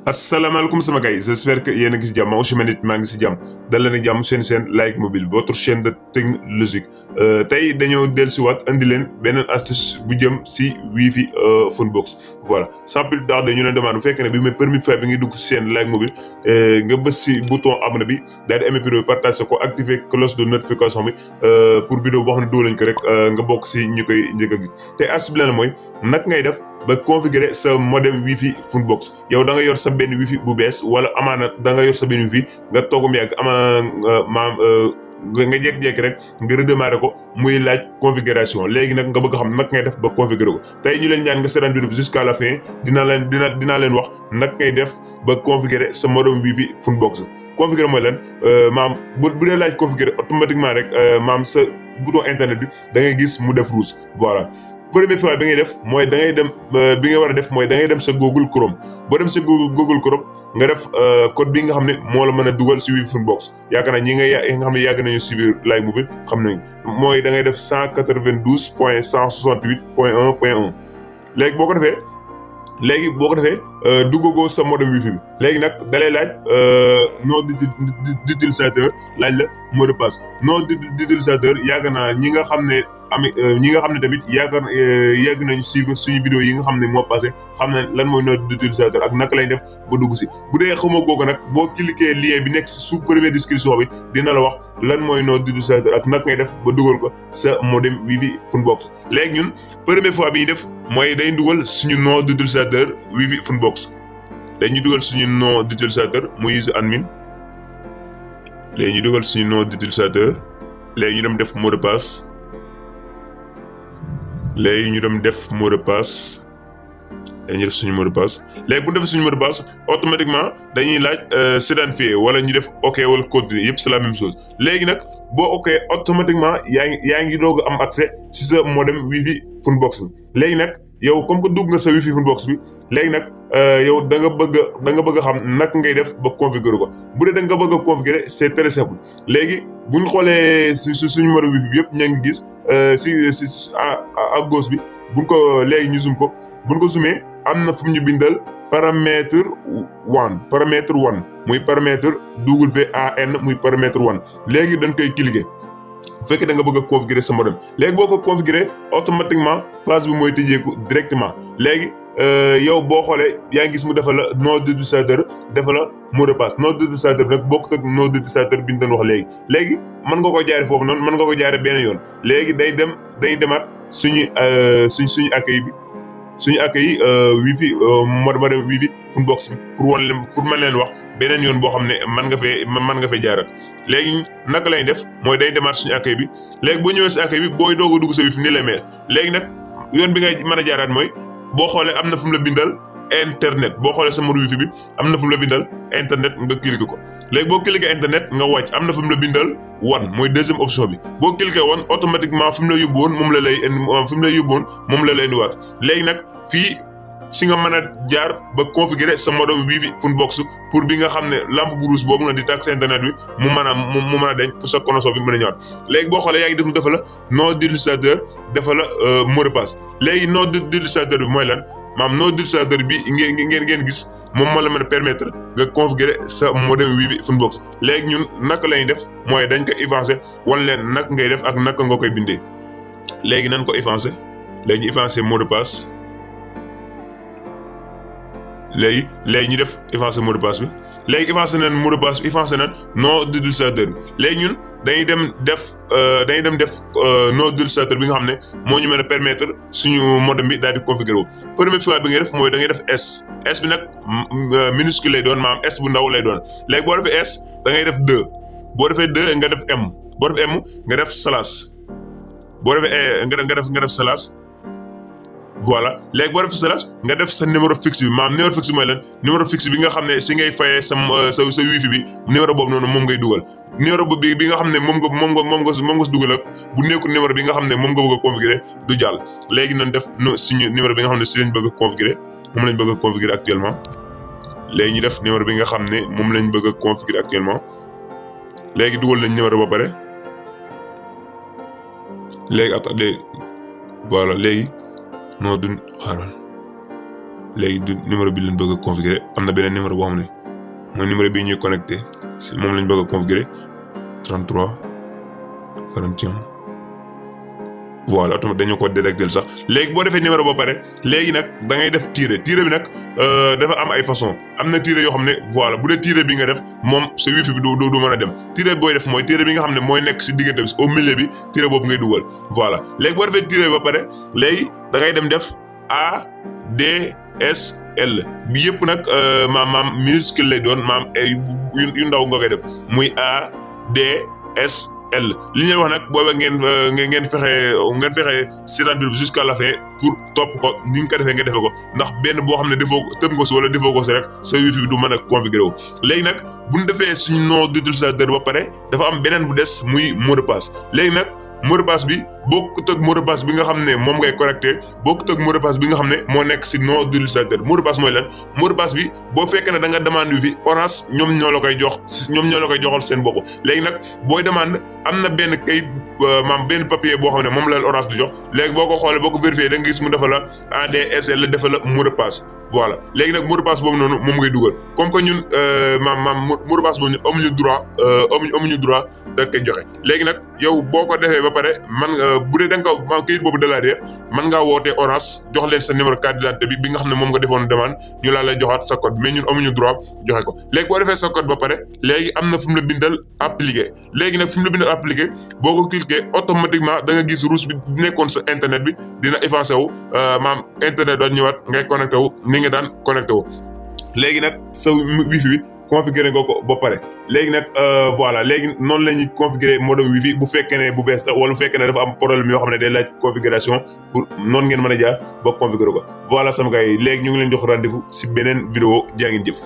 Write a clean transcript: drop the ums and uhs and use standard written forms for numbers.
asalaamaaleykum sama gars yi j'espère que yéen a ngi si jàmm aussi man it maa ngi si jàmm dal leen ak jàmm seen chaîne Like Mobile votre chaîne de technologie tey dañoo dellusiwaat andi leen beneen astuce bu jëm si wifi Funbox voilà sans plus tarder ñu leen demande bu fekkee ne bi mooy première fois bi ngi dugg si chaîne Like Mobile nga bës si bouton abonné bi daal di aimer vidéo bi partage ko activer cloche de notification bi pour vidéo boo xam ne doo lañ ko rek nga bokk si ñu koy njëkk a gis te astuce bi la mooy nag ngay def ba configurer sa modem wifi Funbox yow da nga yor sa benn wifi bu bees wala amaana da nga yor sa benn wifi nga toogum yàgg nga jékki-jékki rek nga redémarrer ko muy laaj configuration léegi nag nga bëgg xam nag ngay def ba configurer ko tey ñu leen ñaan nga seetaan vidéo bi jusqu'à la fin dinaa leen wax nag ngay def ba configurer sa modem wifi Funbox configurer mooy lan bu dee laaj configurer automatiquement rek sa bouton internet bi da ngay gis mu def rouge voilà. première fois bi ngay def mooy da ngay dem bi nga war a def mooy da ngay dem sa Google Chrome boo dem sa Google Chrome nga def code bi nga xam ne moo la mën a dugal si wifi Funbox yaakaar naa nga xam ne yàgg nañu suivre Like Mobile xam nañu mooy da ngay def 192.168.1.1 léegi boo ko defee duggagoo sa modem wifi bi léegi nag dalay laaj nom d'utilisateur laaj la mot de passe nom d'utilisateur yàgg naa ñi nga xam ne tamit yàgg nañu suivre suñu vidéo yi nga xam ne moo passé xam na lan mooy nom d'utilisateur ak naka lay def ba dugg si bu dee xamoo googu nag boo cliquer lien bi nekk si sous première description bi dina la wax lan mooy nom d'utilisateur ak naka ngay def ba dugal ko sa modem wifi Funbox léegi ñun première fois bi ñu def mooy day dugal suñu nom d'utilisateur wifi Funbox léegi ñu dugal suñu nom d'utilisateur muy user admin léegi ñu dugal suñu nom d'utilisateur léegi ñu dem def mot de passe léegi ñu dem def mot de passe dañuy def suñu mot de passe léegi bu ñu defee suñu mot de passe automatiquement dañuy laaj s'identifier wala ñu def OK wala continuer yëpp c'est la même chose léegi nag boo OK automatiquement yaa ngi doog a am accès si sa modem wifi Funbox bi léegi nag yow comme que dugg nga sa wifi Funbox bi léegi nag yow da nga bëgg a xam naka ngay def ba configurer ko bu dee da nga bëgg a configurer c'est très simple léegi bu ñu xoolee si suñu modem wifi bi yëpp ña ngi gis si à gauche bi buñ ko léegi ñu zoom ko buñ ko zoomé am na fu ñu bindal paramètre one muy paramètre WAN muy paramètre one léegi dañ koy cliquer bu fekkee da nga bëgg a configurer sa modem léegi boo ko configurer automatiquement page bi mooy tëjeeku directement léegi yow boo xoolee yaa ngi gis mu defal la nom d'utilisateur defal la mot de passe nom d'utilisateur nag bokkut ak nom d'utilisateur bi ñu doon wax léegi mën nga ko jaare foofu noonu mën nga ko jaare benn yoon léegi day demaat suñu accueil bi wifi modem wifi Funbox bi pour mën leen wax beneen yoon boo xam ne mën nga fee jaarat léegi naka lay def mooy day demaat suñu accueil bi léegi boo ñëwee si accueil bi booy doog a dugg sa wifi ni lay mel léegi nag yoon bi ngay mën a jaaraat mooy boo xoolee am na fu mu la bindal internet boo xoolee sa modem wifi bi am na fu mu la bindal internet nga cliquer ko léegi boo cliquer internet nga wàcc am na fu mu la bindal one mooy deuxième option bi boo cliquer one automatiquement fu mu la yóbbu woon moom la lay indiwaat léegi nag fii si nga mën a jaar ba configurer sa modem wifi Funbox pour bi nga xam ne lampe bu rouge boobu nga di tàkk sa internet bi mu mën a denc pour sa connexion bi mën a ñëwaat léegi boo xoolee yaa ngi def mu defal la nom d'utilisateur defal la mot de passe léegi nom d'utilisateur bi mooy lan nom d'utilisateur bi ngeen gis moom moo la mën a permettre nga configurer sa modem wifi Funbox léegi ñun naka lañuy def mooy dañ ko effacer wan leen naka ngay def ak naka nga koy bindee léegi nañ ko effacer léegi ñu effacer mot de passe léegi ñu def effacer mot de passe bi léegi effacer nañ mot de passe bi effacer nañ nom d'utilisateur bi léegi ñun dañuy dem def nom d'utilisateur bi nga xam ne moo ñu mën a permettre suñu modem bi daal di configurer wu première fois bi ngay def mooy da ngay def S bi nag minuscule lay doon maanaam S bu ndaw lay doon léegi boo defee S da ngay def 2 boo defee 2 nga def M boo defee M nga def slash boo defee nga def slash voilà léegi boo def slash nga def sa numéro fixe bi numéro fixe bi mooy lan numéro fixe bi nga xam ne si ngay fayee sa wifi bi numéro boobu noonu moom ngay dugal numéro bi nga xam ne moom nga si dugal ak bu nekkul numéro bi nga xam ne moom nga bëgg a configurer du jàll léegi nañ def suñu numéro bi nga xam ne si lañ bëgg a configurer moom lañ bëgg a configurer actuellement léegi ñu def numéro bi nga xam ne moom lañ bëgg a configurer actuellement léegi dugal nañ numéro ba pare léegi voilà léegi non du xaaral léegi du numéro bi lañ bëgg a configurer am na beneen numéro boo xam ne mooy numéro bii ñuy connecté si moom lañ bëgg a configurer 33 41 voilà automatiquement dañu ko détecté sax léegi boo defee numéro ba pare léegi nag da ngay def tiré bi nag dafa am ay façon am na tiré yoo xam ne voilà bu dee tiré bi nga def moom sa wifi bi du mën a dem tiré booy def mooy tiré bi nga xam ne mooy nekk si diggante bi au milieu bi tiré boobu ngay dugal voilà léegi boo defee tiré ba pare léegi da ngay dem def ADSL bi yëpp nag maam minuscule lay doon maam yu ndaw nga koy def muy ADSL li ñuy wax nag booba ngeen fexe seetaan bi jusqu'à la fin pour topp ko ni nga ko defee nga defee ko ndax benn boo xam ne defoo tëb nga si wala defoo ko si rek sa wifi bi du mën a configurer wu léegi nag bu ñu defee suñu nom d'utilisateur ba pare dafa am beneen bu des muy mot de passe léegi nag mot de passe bi bokkut ak mot de passe bi nga xam ne moom ngay connecté bokkut ak mot de passe bi nga xam ne moo nekk si nom d'utilisateur mot de passe mooy lan mot de passe bi boo fekkee ne da nga demande wifi Orange ñoom ñoo la koy joxal seen bopp léegi nag booy demande am na benn kayit maam benn papier boo xam ne moom la Orange di jox léegi boo ko xoolee boo ko vérifié da nga gis mu defa la ADSL defa la mot de passe voilà léegi nag mot de passe boobu noonu moom ngay dugal comme que ñun mot de passe boobu ñun amuñu droit da koy joxe léegi nag yow boo ko defee ba pare man nga bu dee da nga ko kayit boobu de la réer man ngaa wootee Orange jox leen sa numéro carte d'identité bi nga xam ne moom nga defoon demande ñu laa lay joxaat sa code mais ñun amuñu droit joxe ko léegi boo defee sa code ba pare léegi am na fu mu la bindal appliqué léegi nag fu mu la bindal appliqué boo ko cliqué automatiquement da nga gis rouge bi nekkoon sa internet bi dina effacé wu maam internet doon ñëwaat ngay connecté wu ni nga daan connecté wu léegi nag sa wifi bi configuré nga ko ba pare léegi nag voilà léegi noonu la ñuy configuré modem wifi bu fekkee ne bu bees la wala bu fekkee ne dafa am problème yoo xam ne day laaj configuration pour noonu ngeen mën a jaar ba configuré ko voilà sama gars yi léegi ñu ngi leen jox rendez-vous si beneen vidéo jaa ngeen jëf